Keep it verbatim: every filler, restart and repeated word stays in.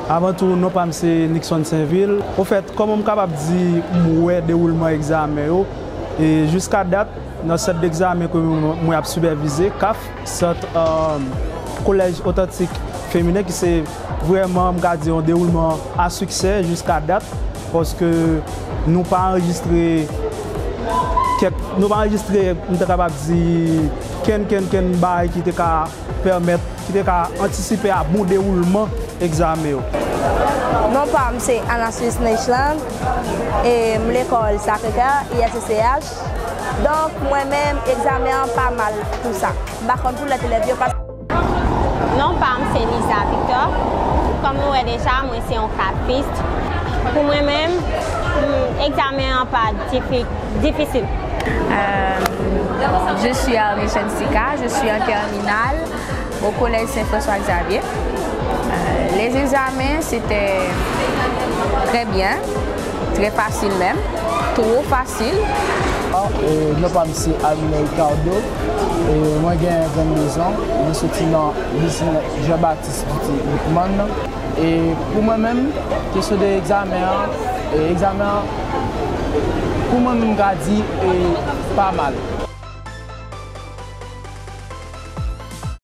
Avan tou, non pa m se Nixon Sainvil. Ofèt, kòman m kapab di m wè dewoulman egzamen yo? E jiska dat, nan sèt degzamen ke mwen, mwen ap sipèvize, kaf, Sant, um, Kolèj Otantik Feminen, ki se vrèman, m ka di, yon dewoulman a siksè jiska dat, paske nou pa anrejistre kèk, nou pa anrejistre, m ta kapab di, kenn, kenn, kenn bagay ki te ka pèmèt, ki te ka antisipe a bon dewoulman egzamen yo. Non pa m se Anasis Neichland, e m lekòl Sacré-Cœur, I S C C H. Donk, mwen menm, egzamen an pa mal pou sa. M pa konn pou lòt elèv yo, paske Non pa m se Liza Victor. Kòm nou wè deja, mwen se yon kafis. Pou mwen menm, mm, egzamen an pa difi- difisil. Euh, je suis Armichène Sika, je suis en terminale au collège Saint-François-Xavier. Euh, les examens, c'était très bien, très facile même, trop facile. E, non pa m se Almina Ricardo. E, mwen gen vennde zan. Mwen soti nan lise Jean Baptiste Duty Rickman. E pou mwen menm, kesyon de egzamen an, e, egzamen an, pou mwen menm, m ka di, e, pa mal.